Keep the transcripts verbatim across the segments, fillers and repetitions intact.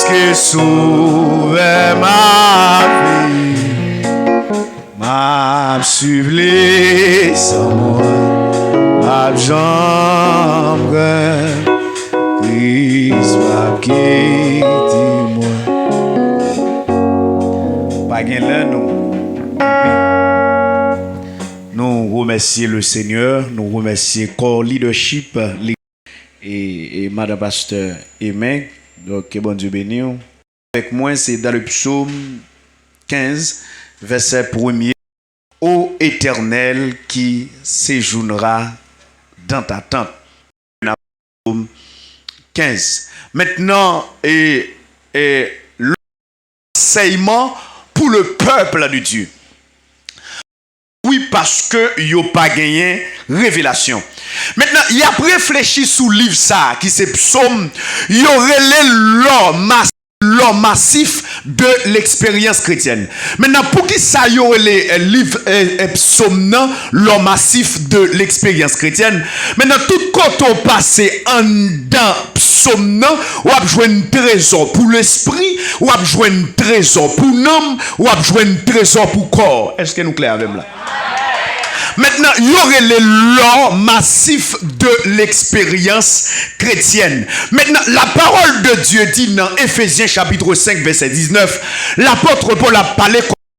Ke Sovè m ap viv, m ap swiv li san mwen, m ap janm krent, Kris p ap kite mwen. Pa gen lè nou kanpe. Nou remèsye le Senyè, nou remèsye corps leadership, e, e madan pastè Emen. Donk, ke Bondye beni w. Avèk mwen, se dans le psaume quinze, vèsè premye. Ô Éternel, qui séjourneras dans ta tente. Psaume quinze. Maintenant, et, et l'enseignement pour le peuple de Dieu. Wi, paske yo pa genyen revelasyon. Mentnan, y ap reflechi sou liv sa a, ki se Psaume, yo rele lò mas-, lò masif de l'expérience chrétienne. Mentnan, poukisa yo rele, eh, liv, eh, eh, Psaume nan lò masif de l'expérience chrétienne? Mentnan, tout kote w pase anndan Psaume nan, w ap jwenn trezò pou lespri, w ap jwenn trezò pou nanm, w ap jwenn trezò pou kò. Èske nou klè avè m la? Mentnan, yo rele l'or massif de l'expérience chrétienne. Maintenant, la parole de Dieu dit dans Éphésiens chapitre cinq, verset dix-neuf, l'apôtre Paul a parlé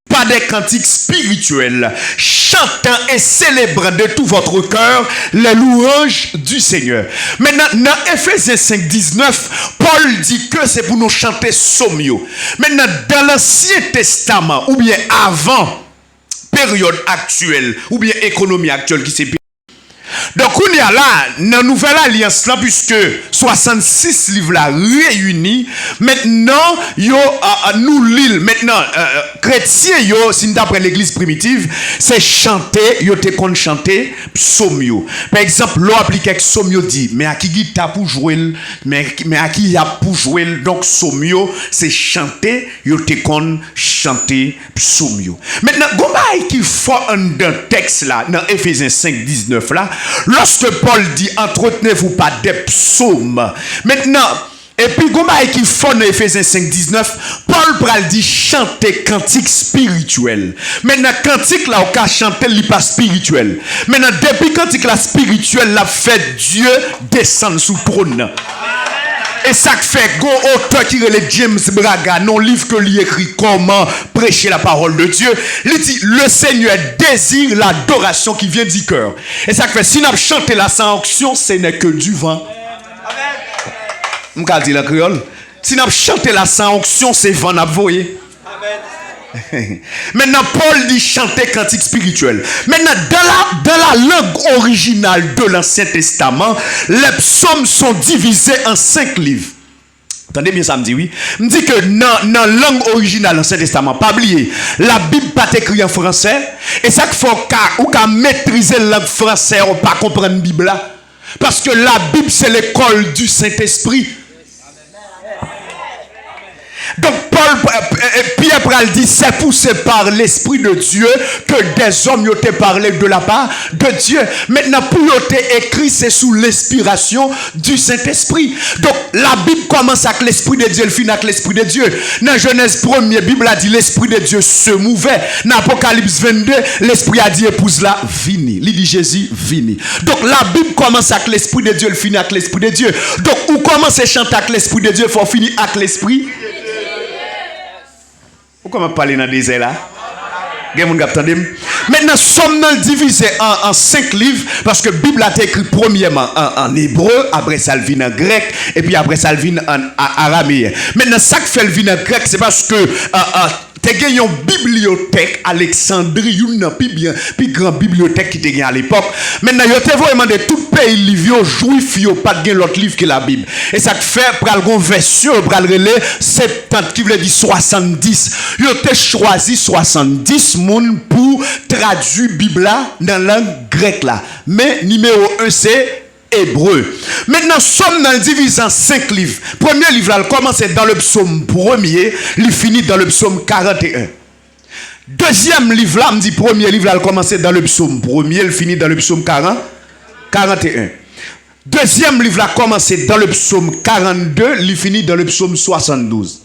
par des cantiques spirituels, chantant et célébrant de tout votre cœur les louanges du Seigneur. Maintenant, dans Éphésiens cinq dix-neuf, Paul dit que c'est pour nous chanter psaume. Maintenant, dans l'Ancien Testament, ou bien avant période actuelle, ou bien économie actuelle qui se Donk, kounye a la, nan Nouvèl Alyans lan, puiske swasannsis liv la reyini, mentnan, yo, a, a, nou li l. Mentnan, e, e, kretyen yo, si n ta pran legliz primitiv, se chante, yo te konn chante psaume yo. Pa egzanp, lè w ap li kèk psaume, yo di, men a ki gita pou jwe l, men, men a ki yap pou jwe l. Donk, psaume yo, se chante, yo te konn chante psaume yo. Mentnan, gon bagay ki fò anndan tèks la, nan Éphésiens cinq dix-neuf la, lorsque Paul dit, entretenez-vous par des psaumes. Mentnan, epi gon bagay ki fò nan Éphésiens cinq dix-neuf, Paul pral di chante kantik spirityèl. Mentnan, kantik la, ou ka chante l, li pa spirityèl. Mentnan, depi kantik la spirityèl, l ap fè Dye desann sou twòn nan. E sa k fè gon otè ki rele James Braga, nan yon liv ke li ekri, Comment prêcher la parole de Dieu, li di, le Seigneur désire l'adoration qui vient du cœur. E sa k fè, si n ap chante la sans onction, ce n'est que du vent. M ka di l an kreyòl, si n ap chante la sans onction, se van n ap voye. Mentnan, Pòl di chante kantik espirityèl. Mentnan, dans la, dans la langue originale de l'Ancien Testament, les psaumes sont divisés en cinq livres. Tande byen sa m di, wi. M di ke nan, nan lang orijinal Ansyen Testaman, pa bliye, Labib pa t ekri an fransè, e sa k fè w ka, ou ka metrize lang fransè, ou pa konprann Bib la. Paske Labib se lekòl di Sentespri. Donk, Pòl, Pyè pral di, c'est poussé par l'Esprit de Dieu que des hommes yo te parlé de la part de Dieu. Mentnan, pou yo te ekri, se sou lenspirasyon di Sentespri. Donk, Labib kòmanse ak Lespri de Dye, l fini ak Lespri de Dye. Nan Jenèz premye, Bib la di, Lespri de Dye se mouvè. Nan Apokalips vennde, Lespri a di epouz la, vini. Li di Jezi, vini. Donk, Labib kòmanse ak Lespri de Dye, l fini ak Lespri de Dye. Donk, ou kòmanse chante ak Lespri de Dye, fò w fini ak Lespri. Ou kwè m ap pale nan dezè la? Gen moun k ap tande m? Mentnan, Sòm nan divize an, an senk liv, paske Bib la te ekri premyèman an, an ebre, apre sa l vin an grèk, epi apre sa l vin an a-, arameyen. Mentnan, sa k fè l vin an grèk, se paske, a, a, te gen yon bibliyotèk Aleksandri, youn nan pi byen, pi gran bibliyotèk ki te gen alepòk. Mentnan, yo te voye mande tout peyi liv yo, Jwif yo pa t gen lòt liv ke Labib. E sa k fè pral gon vèsyon yo pral rele Septant, ki vle di swasanndis. Yo te chwazi swasanndis moun pou tradui Bib la nan lang grèk la. Men nimewo en se ebre. Mentnan, Sòm nan divize an senk liv. Premye liv la, l kòmanse dans le psaume premier, li fini dans le psaume quarante et un. Dezyèm liv la, m di premye liv la, l kòmanse dans le psaume premier, l fini dans le psaume quarante, quarante et un. Dezyèm liv la kòmanse dans le psaume quarante-deux, li fini dans le psaume soixante-douze.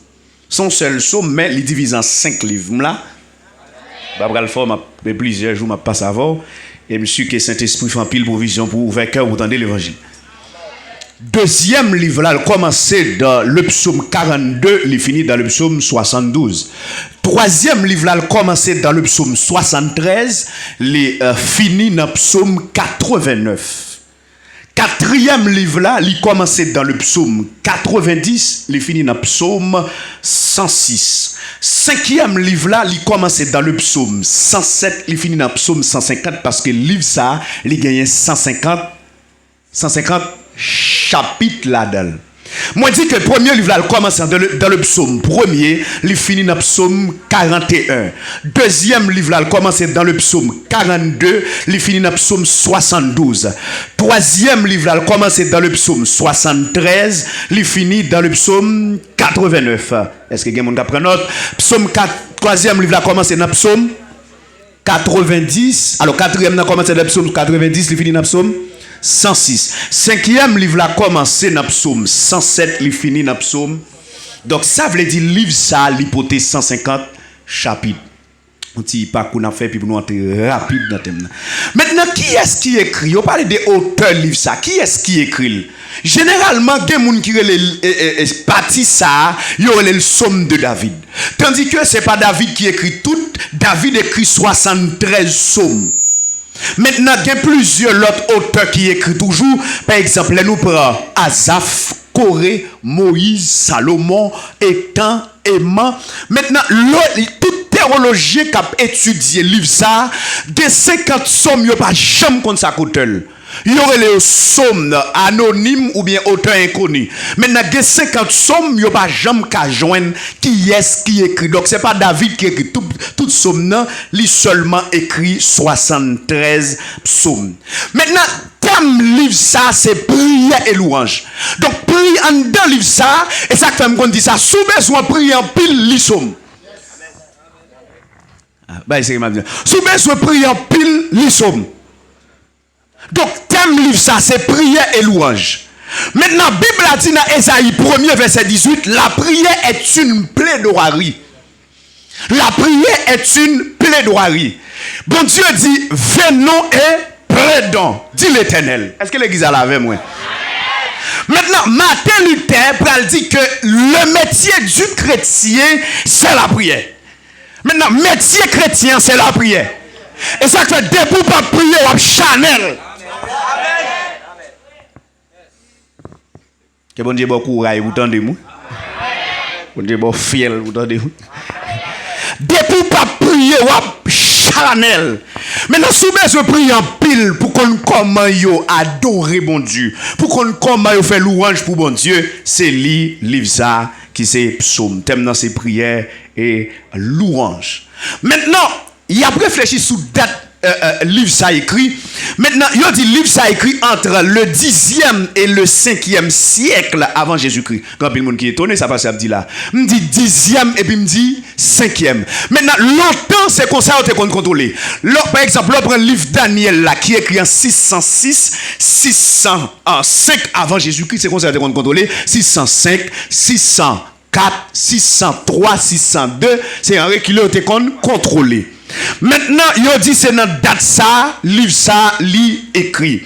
Se yon sèl sòm, men li divize an senk liv. M la, m pa pral fò, m ap, gen plizyè jou m ap pase avè w. E m si ke Sentespri fè anpil pwovizyon pou w ouvè kè w pou tande levanjil. Dezyèm liv la, l kòmanse dans le psaume quarante-deux, li fini dans le psaume soixante-douze. Twazyèm liv la, l kòmanse dans le psaume soixante-treize, li, euh, fini nan psaume quatre-vingt-neuf. Katriyèm liv la, li kòmanse dans le psaume quatre-vingt-dix, li fini nan psaume cent six. Senkyèm liv la, li kòmanse dans le psaume cent sept, li fini nan psaume cent cinquante, paske liv sa a, li genyen cent cinquante, cent cinquante chapit ladan l. Mwen di ke premye liv la, l kòmanse dans le, dans le psaume premier, li fini nan psaume quarante et un. Dezyèm liv la, l kòmanse dans le psaume quarante-deux, li fini nan psaume soixante-douze. Twazyèm liv la, l kòmanse dans le psaume soixante-treize, li fini dans le psaume quatre-vingt-neuf. Èske gen moun k ap pran nòt? Psaume quatre, twazyèm liv la kòmanse nan psaume quatre-vingt-dix, alò, katriyèm nan kòmanse nan psaume quatre-vingt-dix, li fini nan psaume cent six. Senkyèm liv la kòmanse nan psaume cent sept, li fini nan psaume. Donk, sa vle di liv sa a, li pote cent cinquante chapit. Yon ti pakou n ap fè, epi pou nou antre rapid nan tèm nan. Mentnan, kiyès ki ekri? Yo pale de otè liv sa. Kiyès ki ekri l? Jeneralman, gen moun ki rele l, e, e, e, pati sa a, yo rele l Sòm de David. Tandike se pa David ki ekri tout, David ekri swasanntrèz sòm. Mentnan, gen plizyè lòt otè ki ekri toujou. Pa egzanp, lè nou pran Azaf, Kore, Moyiz, Salomon, Etan, Eman. Mentnan, lè, tout tewolojyen k ap etidye liv sa a, gen senkant sòm yo pa janm konn sa k otè l. Yo rele yo sòm anonim oubyen otè enkoni. Mentnan, gen senkant sòm yo pa janm ka jwenn kiyès ki ekri. Donk, se pa David ki ekri tout, tout sòm nan, li sèlman ekri swasanntrèz sòm. Mentnan, tèm liv sa a, se priyè e lwanj. Donk, pri-, anndan liv sa a, e sa k fè m konn di sa, si w bezwen priye anpil, li sòm. Ah, bay serye m ap di. Si w bezwen priye anpil, li sòm. Donk, tèm liv sa, se priyè e lwanj. Mentnan, Bib la di nan Ezayi premye vèsè dizuit, la prière est une plaidoirie. La prière est une plaidoirie. Bondye di, venons et plaidons, dit l'Éternel. Èske legliz la la avè mwen? Mentnan, Martin Luther pral di ke le métier du chrétien, c'est la prière. Mentnan, metye kretyen an, se lapriyè. E sa k fè, depi w p ap priye, w ap chanèl. Ke Bondye ba w kouray pou tande m, wi. Bondye ba w fyèl pou tande m, wi. Depi w p ap priye, w ap chanèl. Mentnan, si w bezwen priye anpil pou konn kòman yo adore Bondye, pou konn kòman yo fè lwanj pou Bondye, se li liv sa a ki se Psaume. Tèm nan se priyè e lwanj. Mentnan, y ap reflechi sou dat, euh, euh, liv sa ekri. Mentnan, yo di liv sa ekri entre le dixième et le cinquième siècle avant Jésus-Christ. Gen anpil moun ki etone sa pastè ap di la. M di dizyèm epi m di senkyèm. Mentnan, lontan, se konsa yo te konn kontwole. Lè, pa egzanp, lè w pran liv Danyèl la, ki ekri an sis san sis, sis san senk avan Jezikri, se konsa yo te konn kontwole, sis san senk, sis san kat, sis san twa, sis san de, se an rekile yo te konn kontwole. Mentnan, yo di se nan dat sa a, liv sa a, li ekri.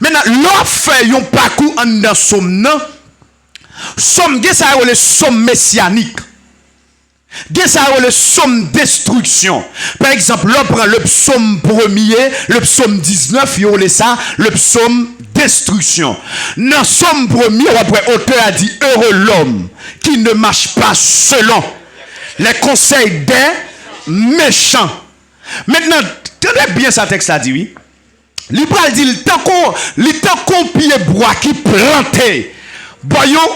Mentnan, lè w ap fè yon pakou anndan Sòm nan, Sòm, gen sa yo rele Sòm mesyanik. Gen sa yo rele Sòm destriksyon. Pa egzanp, lè w pran le Psaume premier, le Psaume dix-neuf, yo rele sa le Psaume destriksyon. Nan Sòm premye, w ap wè otè a di, heureux l'homme qui ne marche pas selon les conseils des méchants. Mentnan, tande byen sa tèks la di, wi. Li pral di l tankou, li tankou pye bwa ki plante bò yon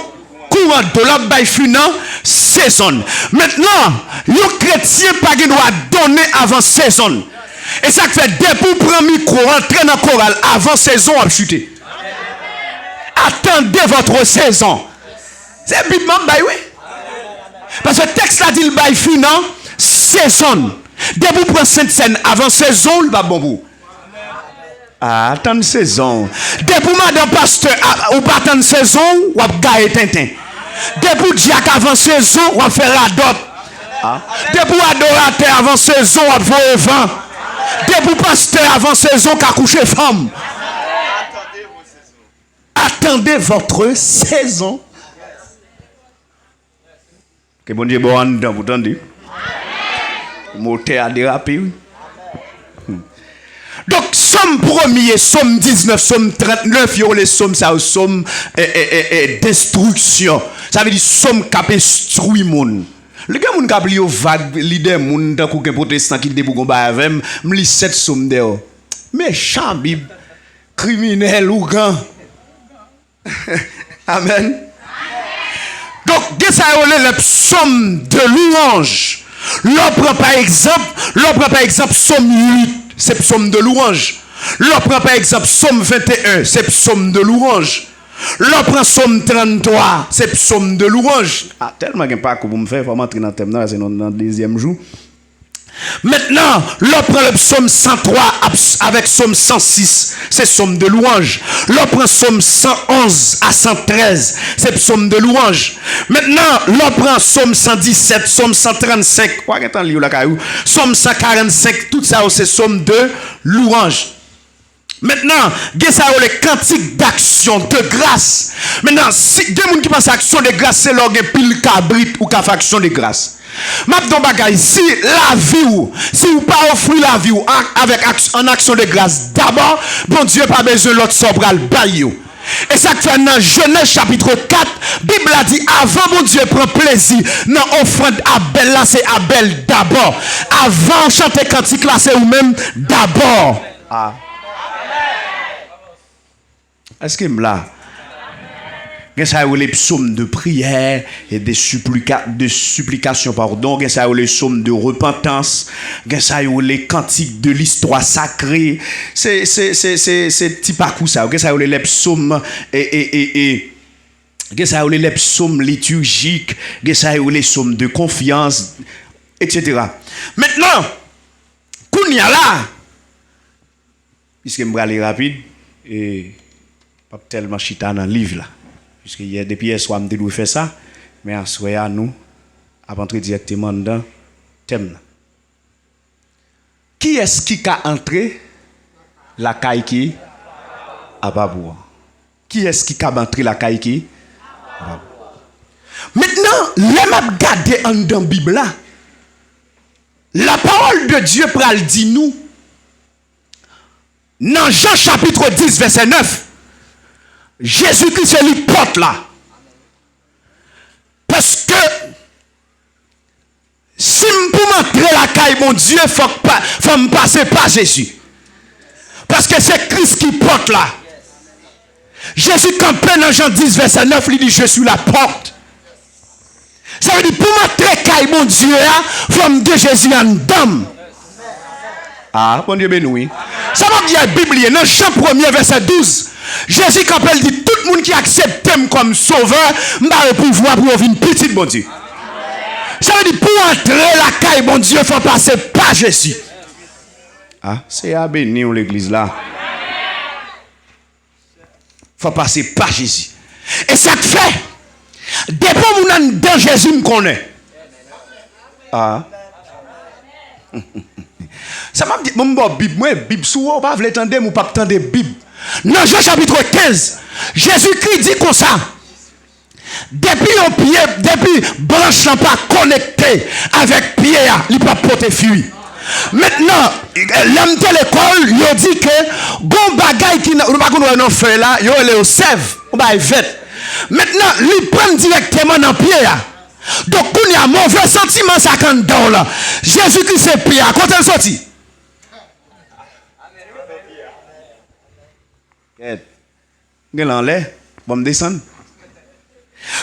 kouran dlo, l ap bay fwi nan sezon l. Mentnan, yon kretyen pa gen dwa donnen avan sezon l. E sa k fè, depi w pran mikwo, antre nan koral avan sezon, w ap chite. Attendez votre saison. Se Bib m ap bay, wi. Paske tèks la di l bay fwi nan sezon l. Depi w pran Sentsèn avan sezon, li p ap bon pou ou. Ah, tann sezon w. Depi w madan pastè, ah, ou pa tann sezon w, w ap gaye tenten. Depi w dyak avan sezon, w ap fè radòt. Ah. Depi w adoratè avan sezon, w ap voye van. Depi w pastè avan sezon, w ka kouche fanm. Attendez votre saison. Ke Bondye ba w anndan pou tande. Motè a derape, wi. Donk, sòm premye, sòm diznèf, sòm trannèf, yo rele sòm sa yo, sòm, e, e, e, e, denstriksyon. Sa vle di sòm k ap enstwi moun. Lè gen moun k ap li yo vag, lidè moun, tankou gen pwotestan ki te pou gon bagay avè m, m li sèt sòm dèyè w. Mechan Bib, kriminèl, ougan. Amèn. Donk, gen sa yo rele le psaume de louange. Lè w pran pa egzanp, lè w pran pa egzanp Sòm uit, se psaume de louange. Lè w pran pa egzanp Sòm venteyen, se psaume de louange. Lè w pran Sòm tranntwa, se psaume de louange. Ah, tèlman gen pakou pou m fè, fò m antre nan tèm nan, se nan, nan dezyèm jou. Mentnan, lè w pran le psaume san twa ap-, avèk psaume san sis, se psaume de louange. Lè w pran psaume san onz a san trèz, se psaume de louange. Mentnan, lè w pran psaume san disèt, psaume san trannsenk, w a gentan li yo lakay ou, psaume san karannsenk, tout sa yo se psaume de louange. Mentnan, gen sa yo rele kantik d'action de grâce. Mentnan, si gen moun ki panse aksyon de gras se lè w gen pil kabrit ou ka fè aksyon de gras. M ap di w bagay, si lavi w, si w pa ofri lavi w an, avèk aks-, an aksyon de gras dabò, Bondye pa bezwen lòt sa w pral bay yo. E sa k fè nan Jenèz chapit kat, Bib la di, avan Bondye pran plezi nan ofrann Abèl la, se Abèl dabò. Avan w chante kantik la, se ou menm dabò. Ah. Èske m la? Gen sa yo rele psaume de prière et de supplica-, de supplication, pardon. Gen sa yo rele psaume de repentance. Gen sa yo rele cantique de l'histoire sacrée. Se, se, se, se, se ti pakou sa yo. Gen sa yo rele psaume, e, e, e, e, gen sa yo rele psaume liturgique. Gen sa yo rele psaume de confiance, et cetera. Mentnan, kounye a la, piske m prale rapid, e p ap tèlman chita nan liv la. Piske yè, depi yèswa m te dwe fè sa, men aswè a nou ap antre dirèkteman anndan tèm nan. Kiyès ki ka antre lakay ki apa pou an? Kiyès ki kab antre lakay ki apa pou an? Mentnan, lè m ap gade anndan Bib la, la parole de Dieu pral di nou, nan Jan chapit dis vèsè nèf, Jezikri se li pòt la. Paske si m pou m antre lakay Bondye, fòk pa, fò m pase pa Jezi. Paske se Kris ki pòt la. Jezi kanpe nan Jan dis vèsè nèf, li di, je suis la porte. Sa vle di, pou m antre kay Bondye a, fò m gen Jezi anndan m. Ah, Bondye beni w, wi. Sa m ap di a, Bib li ye, nan Jan premye, vèsè douz, Jezi kanpe, l di, tout moun ki aksepte m kòm Sovè, m ba yo pouvwa pou yo vin pitit Bondye. Sa vle di, pou w antre lakay Bondye, fò w pase pa Jezi. Ah, Seyè a beni w, legliz la. Fò pase pa Jezi. E sa k fè, depi yon moun anndan Jezi, m konnen. Ah. Sa m ap di, m ba w Bib mwen, Bib sou ou, ou pa vle tande m, ou p ap tande Bib. Nan Jan chapit kenz, Jezikri di konsa, depi yon pye, depi branch lan pa konekte avèk pye a, li p ap pote fwi. Mentnan, lè m te lekòl, yo di ke gon bagay ki nan, nou pa konn wè nan fèy la, yo rele yo sèv, yon bagay vèt. Mentnan, li pran m dirèkteman nan pye a. Donk, kounye a, move santiman sa k anndan w lan, Jezikri se pye a, kote l soti? Kèt. M gen l anlè. Bon, m desann.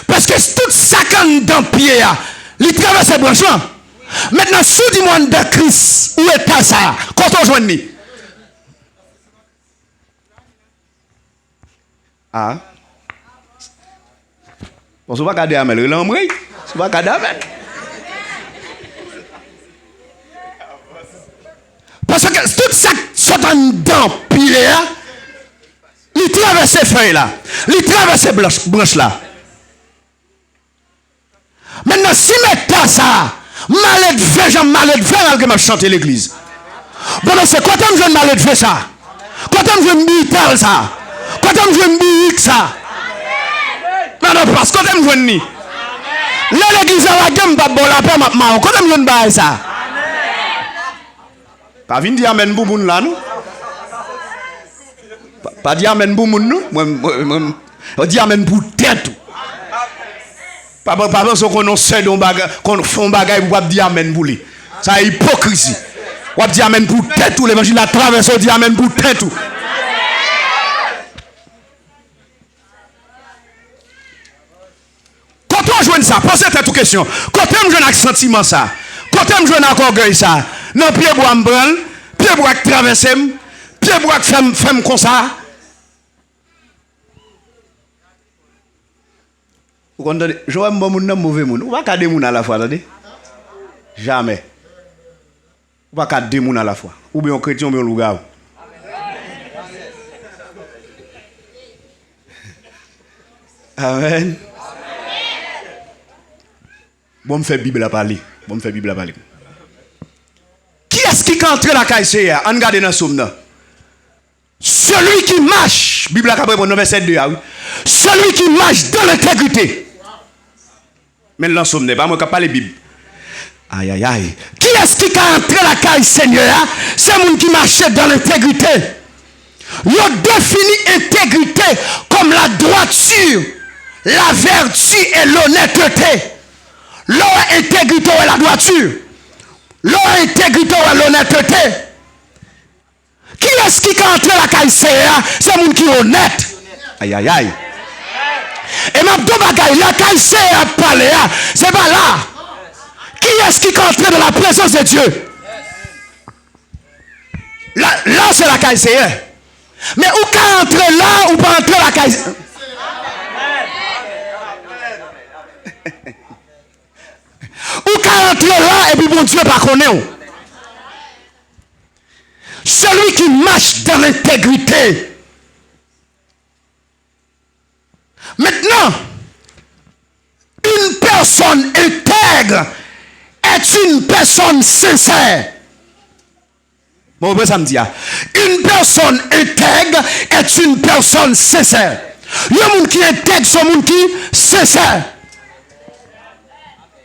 Paske tout sa k anndan pye a, li travèse branch lan. Mentnan, si w di mwen anndan Kris, ou eta sa a, kote w jwenn li? Ah. Bon, si w pa ka di amèn, rele anmwey. Si w pa ka di amèn. Paske tout sa k sot anndan pilè a, li travèse fèy la, li travèse blanch, branch la. Mentnan, si mèt tè sa a maledve jan m maledve, malgre m ap chante legliz. Bon, men se kote m jwenn maledve sa a? Kote m jwenn brital sa a? Kote m jwenn bourik sa a? Madan Pas, kote m jwenn li? Lè legliz la lage m, m p ap ba w lapè, m ap mawon. Kote m jwenn bagay sa a? Pa vin di amèn pou moun la, non. Pa, pa di amèn pou moun, non. Mwen, mwen, mwen, di amèn pou tèt ou. Pa, pa, pa panse w konn yon sè di yon bagay, konn fè yon bagay pou w ap di amèn pou li. Sa e ipokrizi. W ap di amèn pou tèt ou, levanjil la travèse w, di amèn pou tèt ou. Kote w jwenn sa? Poze tèt ou kesyon. Kote m jwenn ak santiman sa? Kote m jwenn ak ògèy sa? Nan pyebwa m pran l, pyebwa k travèse m, pyebwa k fè m, fè m konsa. Ou konn tande, jan w wè m bon moun nan, m move moun. Ou pa ka de moun alafwa, tande. Jamè. Ou pa ka de moun alafwa. Oubyen yon kretyen, oubyen yon lougawou. Amèn. Bon, m fè Bib la pale. Bon, m fè Bib la pale. Kiyès ki ka antre lakay Seyè a? Ann gade nan Sòm nan. Celui qui marche, Bib la k ap reponn nan vèsè de a, wi. Celui qui marche dans l'intégrité. Men l nan Sòm nan, pa mwen k ap pale Bib. Ayayay. Kiyès ki ka antre lakay Senyè a? Se moun ki mache dans l'intégrité. Yo defini entegrite kòm la droiture, la vertu et l'honnêteté. Lè w wè entegrite, w wè la droiture. Lè w wè entegrite, w wè l'honnêteté. Kiyès ki ka antre lakay Seyè a? Se moun ki onèt. Ayayay. E m ap di w bagay, lakay Seyè a ap pale a, se pa la. Kiyès ki ka antre dans la présence de Dieu? La, la se lakay Seyè. Men ou ka antre la, ou pa antre lakay. Ou ka antre la, epi Bondye pa konnen w. Celui qui marche dans l'intégrité. Maintenant, une personne intègre est une personne sincère. Bon, repran sa m di a. Une personne intègre est une personne sincère. Yon moun ki entèg, se yon moun ki sensè.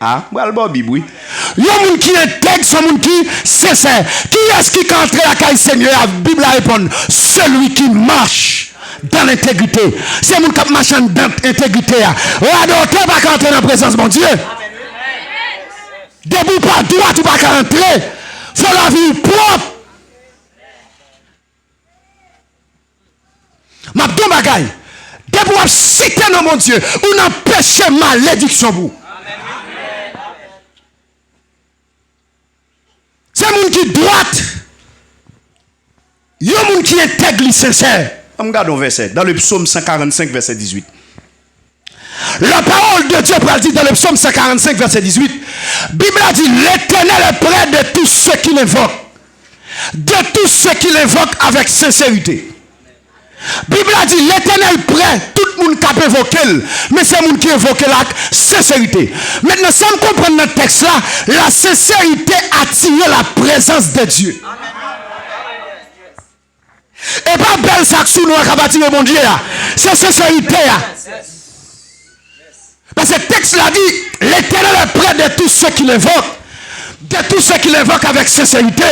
Ah, m pral ba w Bib, wi. Yon moun ki entèg, se yon moun ki sensè. Kiyès ki ka antre lakay Senyè a? Bib la reponn, celui qui marche dans l'intégrité. Se moun k ap mache anndan entegrite a. Radòtè pa ka antre nan prezans Bondye. Depi w pa dwat, ou pa ka antre. Fò lavi w pwòp. M ap di w bagay. Depi w ap site non Bondye, ou nan peche malediksyon pou ou. Se moun ki dwat, yon moun ki entèg, li sensè. Ann gade yon vèsè, dans le psaume cent quarante-cinq, verset dix-huit. La parole de Dieu pral di dans le psaume cent quarante-cinq, verset dix-huit, Bib la di, L'Éternel est près de tous ceux qui l'invoquent, de tous ceux qui l'invoquent avec sincérité. Bib la di, Letènèl prè tout moun k ap envoke l, men se moun ki envoke l ak senserite. Mentnan, sa m konprann nan tèks la, la sincérité attire la présence de Dieu. E pa bèl sa k sou nou an k ap atire Bondye a, se senserite a. Paske tèks la di, L'Éternel est près de tous ceux qui l'invoquent, de tous ceux qui l'invoquent avec sincérité.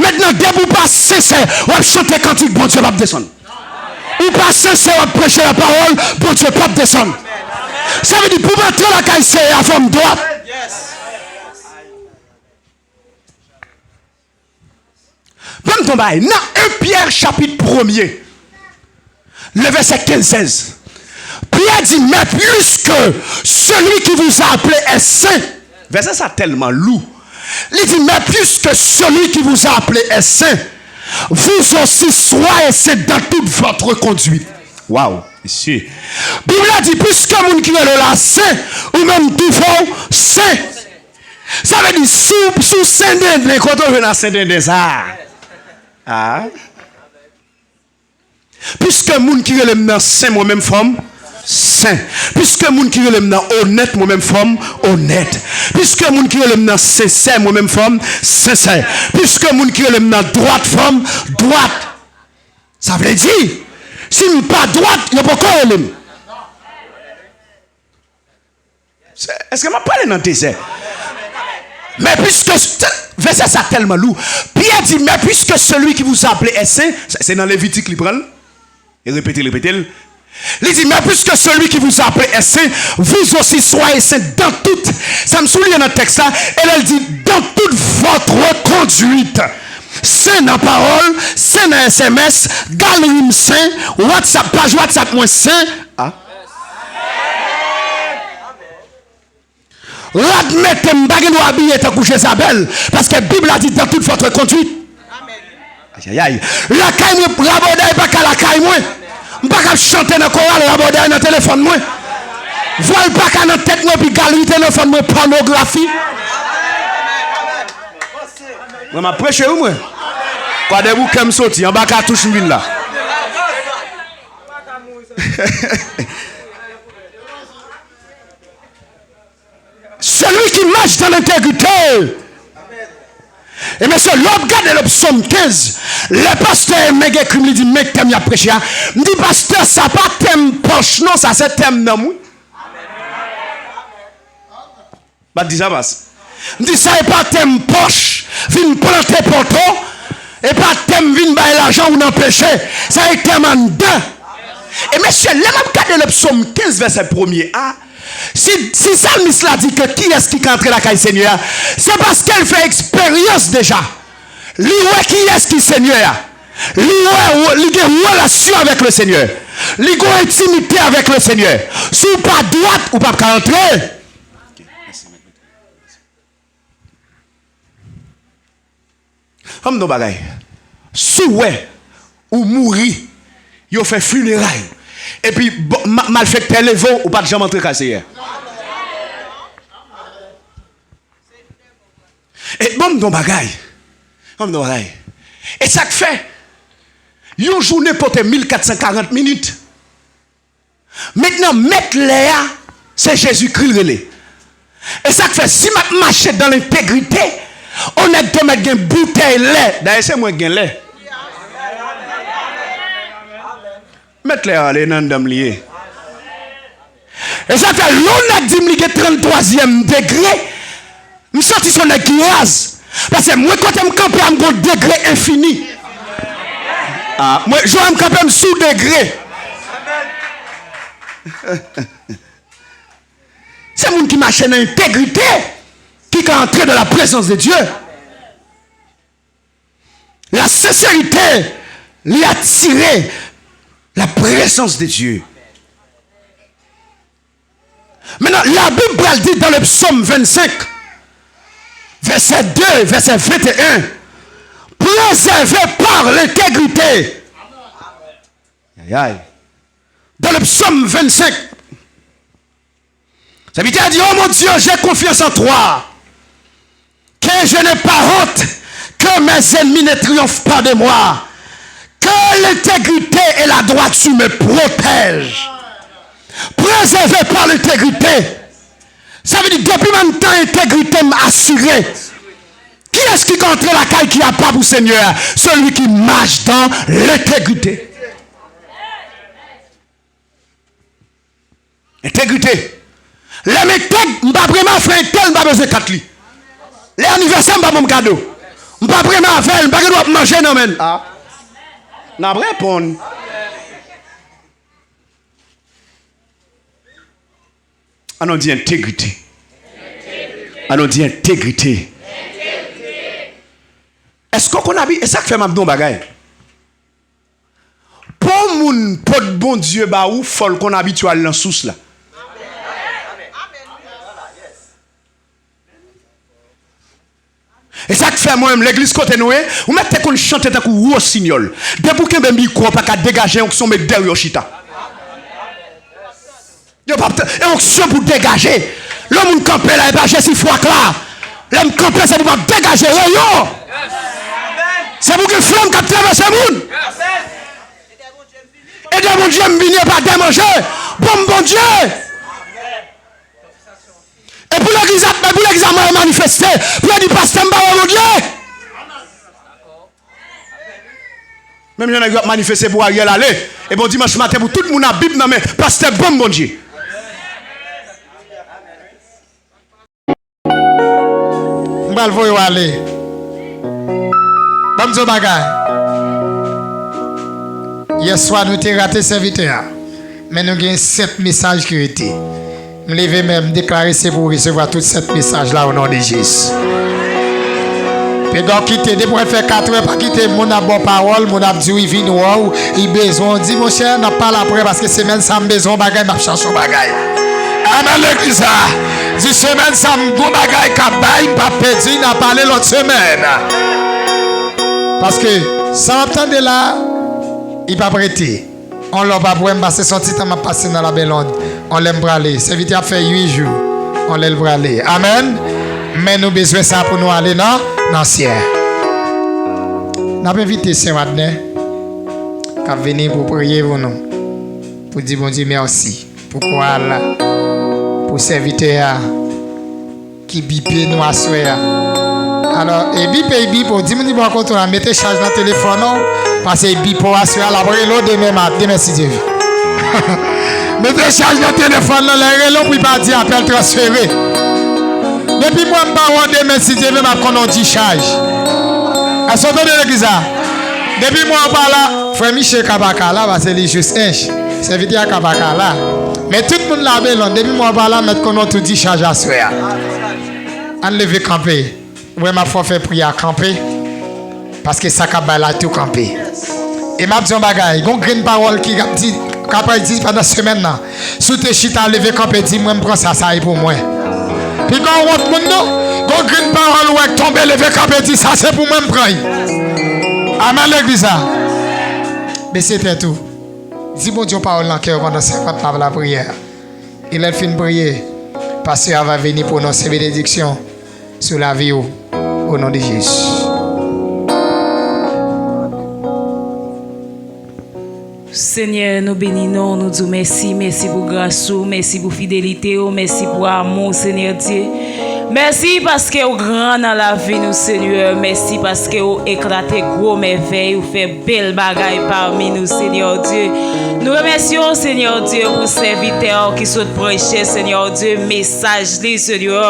Mentnan, depi w pa sensè, w ap chante kantik, Bondye p ap desann. Ou pa sensè, w ap preche la parole, Bondye p ap desann. Sa vle di, pou m antre lakay Seyè a, fò m dwat. Ban m di w yon bagay. Nan en Pyè chapit premye, le vèsè kenz, sèz, Pyè di, mais puisque celui qui vous a appelé est saint. Vèsè sa tèlman lou. Li di, mais puisque celui qui vous a appelé est saint, vous aussi soyez saints dans toute votre conduite. Waw, mesye. Bib la di, piske moun ki rele w la sen, ou menm tou fò w sen. Sa vle di, si w, si w sendenden, kote w jwenn a sendenden sa a? Ah. Piske moun ki rele m nan sen, mwen menm fò m sen. Piske moun ki rele m nan onèt, mwen menm fò m onèt. Piske moun ki rele m nan sensè, mwen menm fò m sensè. Piske moun ki rele m nan dwat, fò m dwat. Sa vle di, si m pa dwat, yo poko rele m. Se- Èske m ap pale nan dezè? Men piske, vèsè sa tèlman lou. Pyè di, mais puisque celui qui vous a appelé est saint, se se nan Levitik li pran l, e repete l, repete l. Li di, mais puisque celui qui vous a appelé est saint, vous aussi soyez saints dans tout. Sa m souliye nan tèks la, e lè l di, dans toute votre conduite. Sen nan pawòl, sen nan S M S, galri m sen, WhatsApp, paj WhatsApp mwen sen. Ah. Rad mete m pa gen dwa abiye tankou Jezabèl, paske Bib la di dans toute votre conduite. Ayayay. Lakay mwen, rabòday pa ka lakay mwen. M pa ka ap chante nan koral, rabòday nan telefòn mwen. Vwal pa ka nan tèt mwen, epi galri telefòn mwen pònografi. Mwen, m ap preche, wi, mwen. Kwadèboukè m soti, anba katouch m vin la. Celui qui marche dans l'intégrité. E mesye, lè w ap gade le psaume quinze, lè pastè Aimé Guécrim li di men tèm y ap preche a, m di pastè, sa pa tèm pòch non, sa se tèm nanm wi. M pa t di sa, pas. M di sa e pa tèm pòch, vin plante poto, e pa tèm vin bay lajan ou nan peche. Sa e tèm anndan. E mesye, lè m ap gade le psaume quinze vèsè premye a, si, si salmis la di ke kiyès ki ka antre lakay Senyè a, se paske l fè eksperyans deja. Li wè kiyès ki Senyè a. Li wè, li gen relasyon avèk le Senyè. Li gen entimite avèk le Senyè. Si w pa dwat, ou p ap ka antre. Ann m di w bagay. Si w wè ou mouri, yo fè fineray, epi bo- ma- malfektè leve w, ou pa t janm antre kay Senyè. E ban m di w bagay. Ban m di w bagay. E sa k fè, yon jounen pote mil kat san karant minit. Mentnan, mèt lè a, se Jezikri l rele. E sa k fè, si m ap mache dans l'intégrité, on nèg te mèt gen boutèy lè. Dayè, se mwen k gen lè. Mèt lè a, ale nan anndan m li ye. E sa k fè, lè on nèg di m li gen tranntwazyèm degre, m santi se on nèg ki raz. Paske mwen kote m kanpe a, m gon degre enfini. Ah, mwen, jan m kanpe, m sou degre. Se moun ki mache nan entegrite ki ka antre dans la présence de Dieu. La sincérité, li atire la présence de Dieu. Maintenant, la Bible pral di dans le psaume vingt-cinq, verset deux, verset vingt et un, préservé par l'intégrité. Aïe, aïe. Dans le psaume vingt-cinq, serviteur a dit, oh mon Dieu, j'ai confiance en toi, que je n'ai pas honte, que mes ennemis ne triomphent pas de moi, que l'intégrité et la droiture me protègent. Préservé par l'intégrité. Sa vle di, depi m anndan entegrite m asire. Kiyès ki ka antre lakay ki apa pou Senyè a? Celui qui marche dans l'intégrité. Entegrite. Lè m entèg, m pa premye afè entèl, m pa bezwen kat li. Lè anivèsè, m pa ban m kado. M pa premye avè l, m pa gen dwa ap manje nan men l. Ah. N ap reponn. Ann nou di entegrite. Ann nou di entegrite. Èske w konn abi-, e sa k fè m ap di w yon bagay. Pou moun pot Bondye ba ou, fò l konn abitye al nan sous la. E sa k fè mwen menm, legliz kote nou ye, ou mèt te konn chante tankou wosinyòl. Depi w kenbe mikwo, w pa ka degaje onksyon, met dèyè w chita. Yo p ap t-, e onksyon pou degaje. Lè moun kanpe la, e pa Jesifwa k la. Lè m kanpe, se pou m ap degaje reyon. Se pou gen flanm k ap travèse moun. E de Bondye m vini, e pa de manje. Ban m Bondye. E pou legliz ap, e pou legliz ap manifeste, pou yo di pastè m pa wè Bondye. Menm jan nèg yo ap manifeste pou Ariel ale, e bon dimanch maten pou tout moun ap Bib nan men, pastè ban m Bondye. M pral voye w ale. Ban m di w bagay. Yèswa nou te rate sèvitè a, men nou gen sèt mesaj ki rete. M leve men m deklare se pou w resevwa tout sèt mesaj la o non de Jezi. Pega w kite, depi w fè katrè, pa kite moun ap ba w pawòl, moun ap di w li vin wè w, li bezwen w. Di, monchè, n ap pale aprè, paske semèn sa m bezwen yon bagay, m ap chache yon bagay. Amèn, legliz la. Di, semèn sa m gon bagay k ap bay, m p ap pèdi, n a pale lòt semèn. Paske sa w ap tande la, li p ap rete. On lè w p ap wè m, paske se yon ti tan m ap pase nan Labelonn. On lè m prale. Sèvitè ap fè uit jou. On lè l prale. Amèn. Men nou bezwen sa pou nou ale nan, nan syèl. N ap envite sè Wadnè k ap vini pou priye pou nou. Pou di Bondye mèsi. Pou koral la. Pou sèvitè a. Ki bipe nou aswè a. Alò, e bipe, e bipe w, di moun ki bò kote w la, mete chaj nan telefòn ou, paske e bipe w aswè a, l ap rele w demen mat, demen si Dye vle. Mete chaj nan telefòn nan, lè rele w pou l pa di apèl transfere. Depi m wè m pa wè w demen si Dye vle, m ap konnen w di chaj. Èske w tande legliz la? Depi m wè w pa la, frè Miche ka pa ka la, paske li jis ench. Sèvitè a ka pa ka la. Men tout moun la Labelonn, depi m wè w pa la, mèt konnen w tou di chaj aswè a. Ann leve kanpe. Ou wè m ap fè w fè priyè a kanpe. Paske sa k ap bay la tou kanpe. E m ap di yon bagay, gon grenn pawòl ki ap di, k ap di pandan semèn nan. Si w te chita, leve kanpe, di, mwen, m pran sa, sa e pou mwen. Piga w wont moun non. Gon grenn pawòl ou wè k tonbe, leve kanpe, di, sa se pou mwen, m pran l. Amèn, legliz la. Bese tèt ou. Di Bondye yon pawòl nan kè w pandan senkant m ap lapriyè. E lè l fin priye, pastè a va vini pwononse benediksyon sou lavi w, o non de Jezi. Senyè, nou beni non w, nou di w mèsi, mèsi pou gras ou, mèsi pou fidelite w, mèsi pou amou w, Senyè Dye. Mèsi paske w gran nan lavi nou, Senyè. Mèsi paske w eklate gwo mèvèy, ou fè bèl bagay pami nou, Senyè Dye. Nou remèsye w, Senyè Dye, pou sèvitè w ki sot preche, Senyè Dye, mesaj li, Senyè.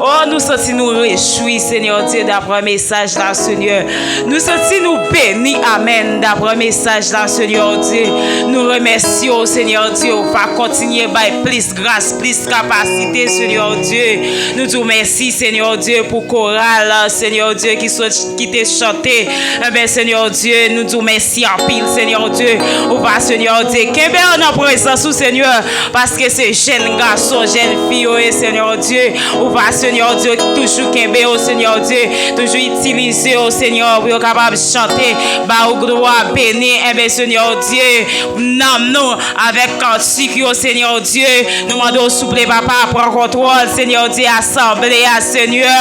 O, nou santi nou rejwi, Senyè Dye, daprè mesaj la, Senyè. Nou santi nou beni, amèn, daprè mesaj la, Senyè Dye. Nou remèsye w, Senyè Dye, ou va kontinye bay plis gras, plis kapasite, Senyè Dye. Nou di w mèsi, Senyè Dye, pou koral, Senyè Dye, ki sot, ki te chante. Enben, Senyè Dye, nou di w mèsi anpil, Senyè Dye. Ou va, Senyè Dye, kenbe yo nan prezans ou, Senyè, paske se jèn gason, jèn fi yo ye, Senyè Dye. Ou va, Senyè Dye, toujou kenbe yo, Senyè Dye. Toujou itilize yo, Senyè, pou yo kapab chante, ba ou glwa, beni, enben, Senyè Dye, nanm nou, avèk kantik yo, Senyè Dye. Nou mande w, souple, papa, pran kontwòl, Senyè Dye, asanble a, Senyè.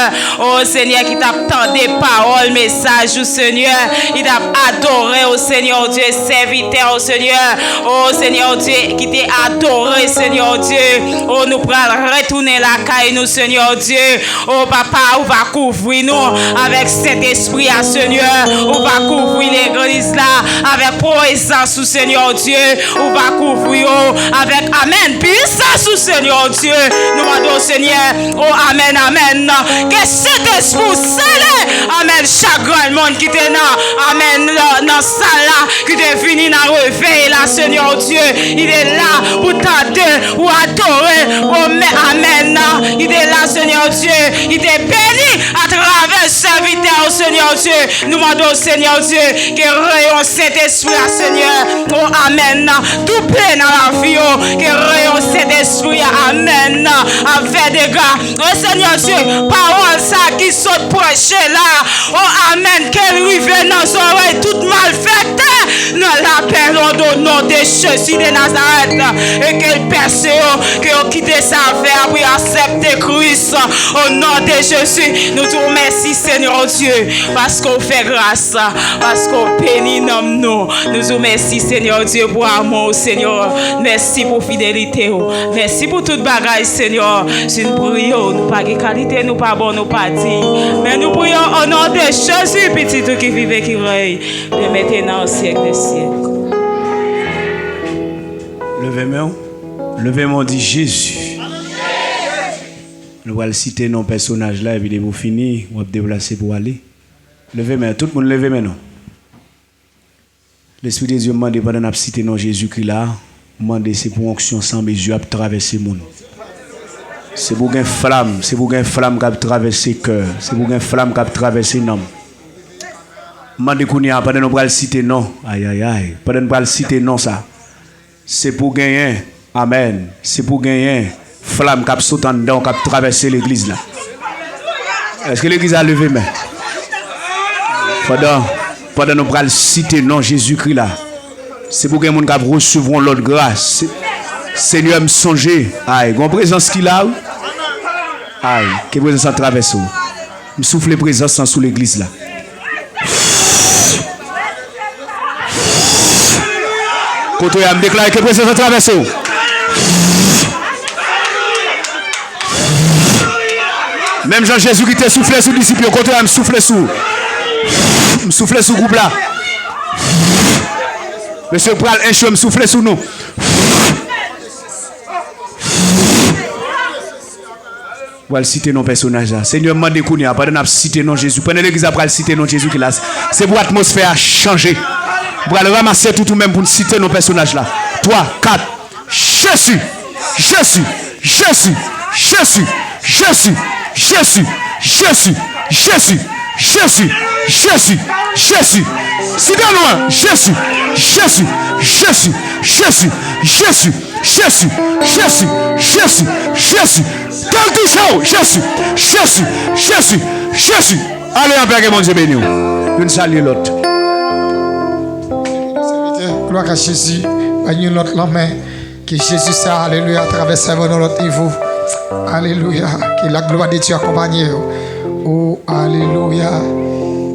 O Senyè, ki t ap tande pawòl, mesaj ou, Senyè, ki t ap adore w, Senyè Dye, sèvitè w, Senyè. O Senyè Dye, ki te adore, Senyè Dye. O, nou pral retounen lakay nou, Senyè Dye. O papa, ou va kouvri nou avèk Sentespri a, Senyè. Ou va kouvri legliz la avèk prezans ou, Senyè Dye. Ou va kouvri yo avèk, amèn, pisans ou, Senyè Dye. Nou mande w, Senyè, o, amèn, amèn. Ke Sentespri w sele, amèn, chak grenn moun ki te nan, amèn, nan, nan sal la, ki te vini nan revèy la, Senyè Dye. Li te la pou tande, pou adore, o, men, amèn. Li te la, Senyè Dye. Li te beni atravè sèvitè w, Senyè Dye. Nou mande w, Senyè Dye, ke reyon Sentespri a, Senyè, o, amèn, double nan lavi yo, ke reyon Sentespri a, amèn, ap fè dega. O Senyè Dye, pawòl sa ki sot preche la, o, amèn, ke l rive nan zòrèy tout malfektè nan Labelonn, o non de Jezi de Nazarèt, e ke l pèse yo, ke yo kite sa fè a pou yo aksepte Kris, o non de Jezi. Nou di w mèsi, Senyè. Senyè Dye, paske w fè gras, paske w beni nanm nou. Nou di w mèsi, Senyè Dye, pou amou w, Senyè. Mèsi pou fidelite w. Mèsi pou tout bagay, Senyè. Si n priye w, nou pa gen kalite, nou pa bon, nou pa diy. Men nou priye w o non de Jezi, Pitit ou ki viv e ki rèy, de mentenan o syèk de syèk. Leve men w. Leve men w, di Jezi. Nou pral site non pèsonaj la, epi depi w fini, w ap deplase pou w ale. Leve men, tout moun leve men nou. Lespri de Dye, m mande pandan n ap site non Jezikri la, m mande se pou onksyon san mezi ap travèse moun. Se pou gen flam, se pou gen flam k ap travèse kè, se pou gen flam k ap travèse nanm. M mande kounye a, pandan nou pral site non, ay, ay, ay, pandan n pral site non sa, se pou genyen, amèn, se pou genyen flam k ap sot anndan w, k ap travèse legliz la. Èske legliz la leve men? Pandan, pandan nou pral site non Jezikri la, se pou gen moun k ap resevwa yon lòt gras. Se-, Senyè, m sonje, ay, gon prezans ki la, wi. Ay, ke prezans lan travèse w. M soufle prezans lan sou legliz la. Kote w ye a, m deklare ke prezans lan travèse w. Menm jan Jezikri te soufle sou disip yo, kote w ye a, m soufle sou. M soufle sou gwoup la. Mesye pral enchwe, m soufle sou nou. Pral site non pèsonaj la. Senyè, m mande kounye a, pandan n ap site non Jezi, pandan legliz la pral site non Jezi ki la, se pou atmosfè a chanje. Ou pral ranmase tout ou menm pou n site non pèsonaj la. Twa, kat. Jezi! Jezi! Jezi! Jezi! Jezi! Jezi! Site non an! Jezi! Jezi! Jezi! Jezi! Jezi! Jezi! Jezi! Jezi! Jezi! Ke l touche w! Jezi! Jezi! Jezi! Jezi! Ale anpè, ke Bondye beni w. Youn salye lòt. Glwa a Jezi. Bay youn lòt lanmen. Ke Jezi sa, alelouya, travèse avè nou lòt nivo. Alelouya. Ke la glwa de Dye akonpanye w. O, alelouya.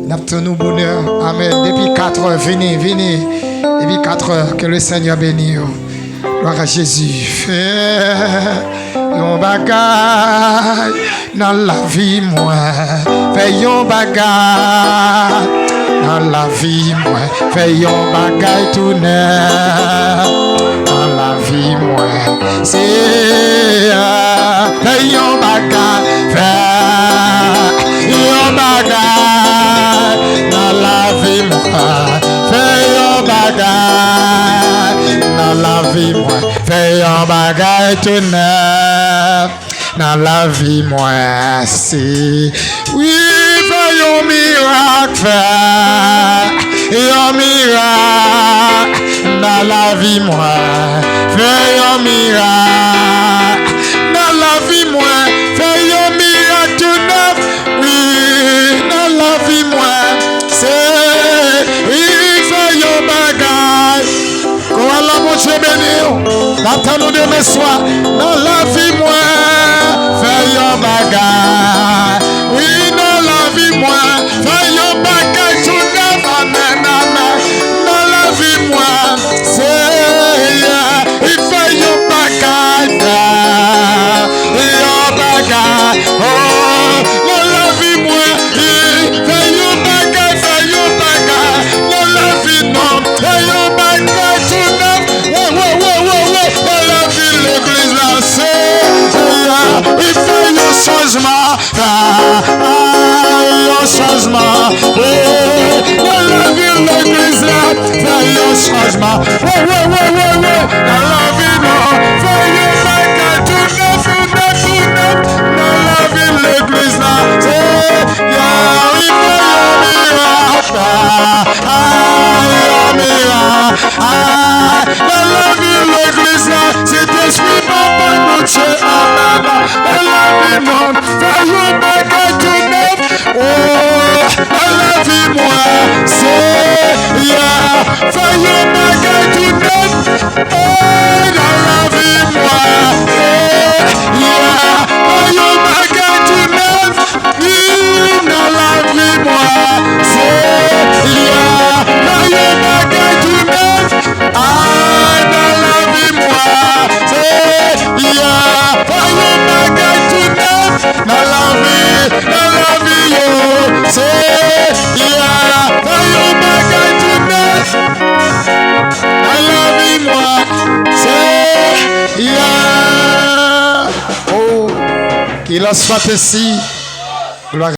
N ap tann ou bonè. Amèn. Depi katrè, vini, vini. Depi katrè, ke le Senyè beni w. Glwa a Jezi. Fè yon bagay nan lavi mwen. Fè yon bagay nan lavi mwen. Fè yon bagay tou nèf nan lavi mwen. Seyè, fè yon bagay, fè yon bagay nan lavi mwen. Fè yon bagay nan lavi mwen. Fè yon bagay tou nèf nan lavi mwen. Se, wi, fè yon mirak, fè yon mirak nan lavi mwen. Fè yon mirak nan lavi mwen. Fè yon mirak tou nèf, wi, nan lavi mwen. Se, wi, fè yon bagay. Koral la, Bondye beni w. N ap tann ou demen swa. Nan lavi mwen, fè yon bagay. Wi, nan lavi mwen, fè yon bagay tou nèf. Amèn, amèn. Nan lavi mwen, Seyè, fè yon bagay, fè yon bagay. Oh, nan lavi mwen, fè yon bagay, fè yon bagay nan lavi nou. Fè yon bagay tou nèf. Wo, wo, wo, wo, wo. Nan lavi legliz la, Seyè, fè yon chanjman. Fè yon chanjman. Oh, nan lavi legliz la, fè yon chanjman. Wo, wo, wo, wo, wo. Nan lavi nou, fè yon bagay tou nèf, tou nèf, tou nèf. Nan lavi legliz la, Seyè, wi, fè yon mirak. Ay, yon mirak. Ay, nan lavi legliz la, Sentespri Papa Bondye, amèn. Nan lavi nou, fè yon bagay tou nèf. Oh, nan lavi mwen, Seyè, fè yon bagay tou nèf. Oh, nan lavi mwen, Seyè, fè yon bagay tou nèf. Wi, nan lavi Ilos Fantasy. Glwa